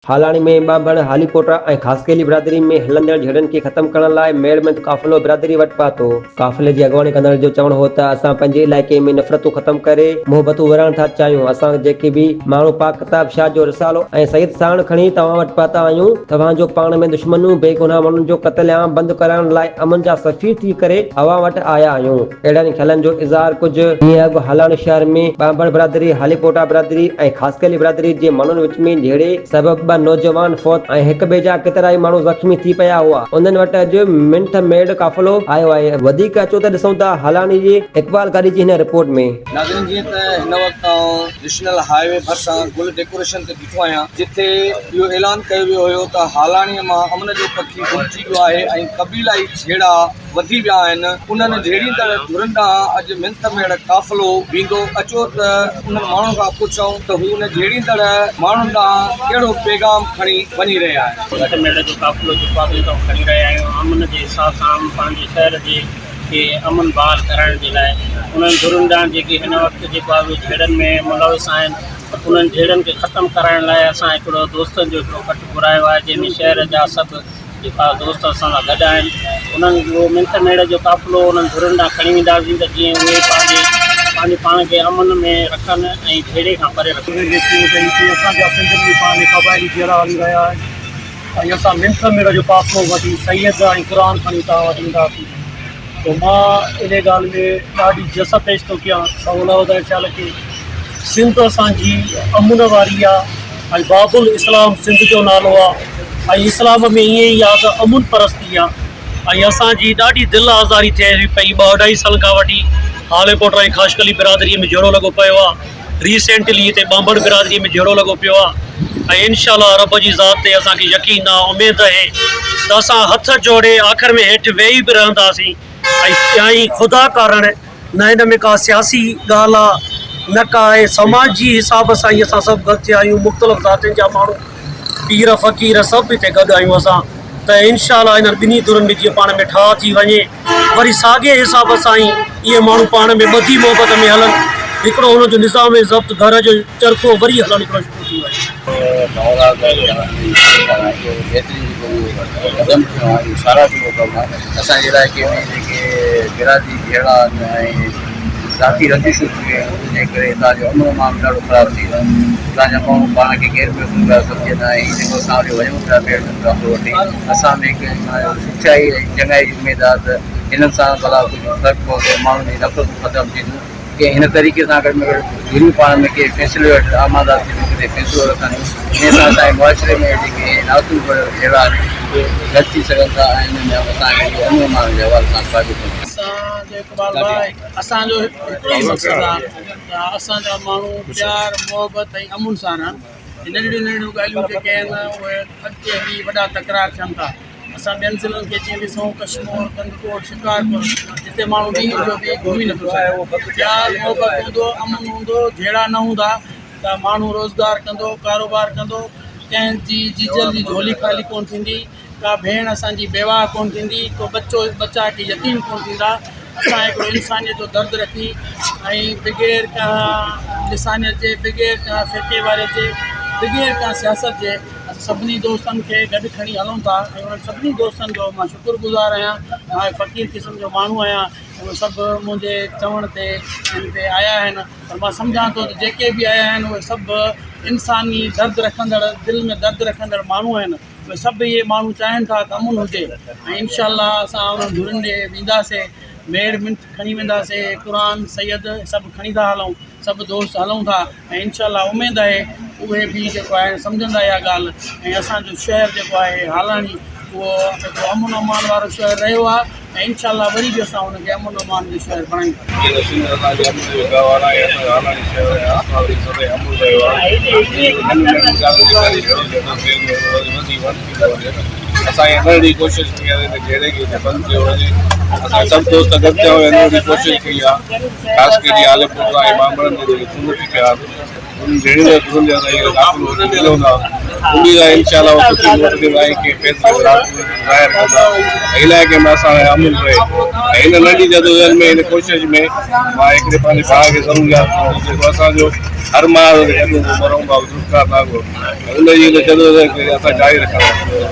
هالاڻي ۾ ٻانڀڻ، هاليپوٽا ۽ خاصخيلي برادري ۾ هلندڙ جهيڙن کي ختم ڪرڻ لاء ميڙ منٿ قافلو برادري وٽ پهتو. قافلي جي اڳواڻي ڪندڙن جو چوڻ هو ته اسان پنهنجي علائقي ۾ نفرتون ختم ڪري محبتون ورهائڻ ٿا چاهيون، اسان جيڪي به ماڻهو پاڪ ڪتاب شاهه جو رسالو ۽ سيد ساڻ کڻي توهان وٽ پهتا آهيون، توهان جو پاڻ ۾ دشمنيون، بيگناهه ماڻهن جو قتل عام بند ڪرائڻ لاء امن جا سفير ٿي ڪري اوهان وٽ آيا آهيون. اهڙن خيالن جو اظهار ڪجهه ڏينهن اڳ هالاڻي شهر ۾ ٻانڀڻ برادري، هاليپوٽا برادري ۽ خاصخيلي برادري جي ماڻهن وچ ۾ جهيڙي سبب ٻه نوجوان فوت ۽ هڪ ٻئي جا ڪيترائي ماڻهو زخمي ٿي پيا هئا، انهن وٽ اڄ منٿ ميڙ قافلو آيو آهي. وڌيڪ اچو ته ڏسون ٿا هالاڻي جي اقبال گاڏهي جي هن رپورٽ ۾. ناظرين جيئن ته هن وقت آئون نيشنل هاء وي ڀرسان گل ڊيڪوريشن تي بيٺو آهيان جتي اهو اعلان ڪيو ويو هيو ته هالاڻي مان امن جو پکي گم ٿي ويو آهي ۽ قبيلائي جهيڙا وڌي ويا آهن، انهن جهيڙيندڙ ڌرين ڏانهن اڄ منٿ ميڙ قافلو ويندو، اچو ته انهن ماڻهن کان پڇون ته هو ان جهيڙيندڙ ماڻهن ڏانهن ڪهڙو پيغام کڻي وڃي رهيا آهن. منٿ ميڙ جو قافلو جيڪو آهي اتان کڻي رهيا آهيون، امن جي حساب سان پنهنجي شهر جي کي امن بحال ڪرائڻ جي لاء انهن ڌرين ڏانهن جيڪي هن وقت جيڪو آهي اهي جهيڙن ۾ ملوث آهن انهن جهيڙن کي ختم ڪرائڻ لاء اسان هڪڙو دوستن جو هڪڙو ڪٺ گهرايو آهي جنهن ۾ شهر جا سڀ جيڪا دوست اسان سان گڏ آهن انهن اهو منٿ ميڙ جو قافلو انهن ڌرين ڏانهن کڻي وينداسين ته جيئن اهي پنهنجي پنهنجي پاڻ کي امن ۾ رکن ۽ جهيڙي کان پري رکن. جي ٿيو ته هتي اسان جا سنڌين ۾ پاڻ ۾ قبائلي جهيڙا هلي رهيا آهن ۽ اسان منٿ ميڙ جو قافلو وٺي سيد ۽ قرآن کڻي توهان وٽ اينداسين سو مان انهي ڳالهه ۾ ڏاڍي جس پيش ٿو ڪيان مولا هدايت شال کي سنڌ اسان جي امن واري آ ۽ باب الاسلام سنڌ جو نالو آ ۽ اسلام ۾ ائين ئي آ ته امن پرستي آ ۽ اسان جي ڏاڍي دل آزاري ٿئي پئي ٻه اڍائي سالن کان وٺي هاليپوٽر ۽ خاشقلي برادري ۾ جهيڙو لڳو پيو آ ريسينٽلي هتي ٻانڀڻ برادري ۾ جهيڙو لڳو پيو آ ۽ انشاء الله رب جي ذات تي اسان کي يقين آ اميد اهي ته اسان هٿ جوڙي آخر ۾ هيٺ ويهي به رهنداسين ۽ خدا ڪارڻ نه هن ۾ ڪا سياسي ڳالهه آ نه ڪا آهي سماجي حساب سان ئي اسان سڀ گڏ ٿيا آهيون مختلف ذاتين جا ماڻهو پير فقير سڀ هتي گڏ آهيون اسان ته انشاء الله انهن ٻنهي ڌرين ۾ جيئن پاڻ ۾ ٺاهه ٿي وڃي وري ساڳي حساب سان ئي اهي ماڻهو پاڻ ۾ ٻڌي محبت ۾ هلن هڪڙو هنن جو نظام ضبط گهر جو چرخو وري هلڻ هڪڙو شروع ٿي وڃي. بهترين جيڪو قدم کنيو آهي اهو ساراهه جوڳو ڪم آهي اسان جي علائقي ۾ جيڪي برادري جهيڙا ۽ ذاتي رنجشون ٿي ويون آهن ان جي ڪري هتان جو امن امان به ڏاڍو خراب ٿي ويو آهي هتان جا ماڻهو پاڻ کي غير محفوظ پيا سمجهن ۽ جيڪو اسان وٽ وڃون پيا ميڙ مقابلو وٺي اسان ۾ هڪ سٺائي ۽ چڱائي جي اميد آهي ته هنن سان ڀلا ڪجهه فرق پوندو ماڻهن جي نفرتون ختم ٿينديون ڪي هن طريقي سان گهٽ ۾ گهٽ ڌريون پاڻ ۾ ڪي فيصلي وٽ آماده ٿينديون ڪٿي فيصلو رکنديون انهي سان اسان جي معاشري ۾ جيڪي ناسور بڻيل جهيڙا آهن اهي گهٽ ٿي سگهن ٿا ۽ انهن ۾ اسان کي اهو امن امان جي حوالي سان فائدو ٿيندو. اسان جو اقبال ڀاء اسان جو هڪڙو ئي مقصد آ ته اسان جا ماڻهو پيار محبت ۽ امن سان رهن هي ننڍڙيون ننڍڙيون ڳالهيون جيڪي آهن اهي اڳتي هلي وڏا تڪرار ٿين ٿا. اسان ٻين ضلعن کي جيئن ڏسون ڪشمور، ڪنڌڪوٽ، شڪارپور جتي ماڻهو ڏينهن جو به گهمي نٿو سگهي. پيار محبت هوندو، امن هوندو، جهيڙا نه هوندا ته ماڻهو روزگار ڪندو، ڪاروبار ڪندو، ڪنهن جي جيجل جي جهولي خالي ڪونه ٿيندي، ڪا ڀيڻ اسان جي بيواهه ڪونه ٿيندي، ڪو ٻچو ٻچا ڪي يتيم ڪونه ٿيندا. اسان هڪڙو انسانيت جو درد رکي ۽ بغير ڪنهن لسانيت جي، بغير ڪنهن فرقي واريت جي، بغير ڪنهن سياست جي اسان سڀني دوستن کي گڏ کڻي هلون ٿا ۽ انهن سڀني دوستن جو مان شڪر گذار آهيان. مان هڪ فقير قسم جو ماڻهو آهيان. اهي سڀ منهنجي چوڻ تي هن تي آيا آهن پر مان سمجهان ٿو ته جيڪي به آيا آهن اهي سڀ انساني درد رکندڙ دل ۾ درد رکندڙ ماڻهو آهن. اهي سڀ اهي ماڻهو چاهين ٿا ته امن هجي ۽ انشاء الله اسان انهن ڌرين ڏي وينداسين ميڙ منٿ کڻي وينداسين قرآن سيد سڀ کڻي ٿا هلون. سڀ دوست هلون ٿا ۽ انشاء الله اميد آهي اهي به جيڪو آهي سمجهندا اها ڳالهه ۽ اسان جو شهر جيڪو آهي هالاڻي اهو هڪ امن امان وارو شهر رهيو آهي ۽ انشاء الله وري به اسان ان کي امن امان جو شهر بڻائينداسين. جيئن ته سنڌ اسان جي امن جو گهوارو آهي اسان جو هالاڻي شهر ۽ آس پاس ۾ سدائين امن رهيو آهي جيئن ته ننڍين ننڍين ڳالهين جي ڪري جهيڙو جهٽو ٿئي ٿو وري وڌي وڻ ٿيندو وڃي ته اسان اها ننڍڙي ڪوشش ڪئي آهي ته جهيڙي کي هتي بند ڪيو وڃي اسان سڀ دوست گڏ ٿيا آهيون ننڍڙي ڪوشش ڪئي آهي خاص ڪري عالم پوٽا ۽ ٻانڀڻن جا جيڪي خون ٿي پيا انهن ڀيڻين جا ڌرن جا اسان هينئر قافلو وٺي ملون ٿا اميد آهي انشاء الله اهو سٺي موٽ ڏيندا ۽ ڪنهن فيصلي ظاهر ڪندا ۽ علائقي ۾ اسان جو امن رهي ۽ هن ننڍي جدوجهد ۾ هن ڪوشش ۾ مان هڪڙي پنهنجي ڀاء کي ضرور ياد ڪندس جيڪو اسان جو هر ماء تي گڏ هوندو مرحوم بابو ذوالفقار ناگور ۽ ان جي هن جدوجهد کي اسان جاري رکنداسين.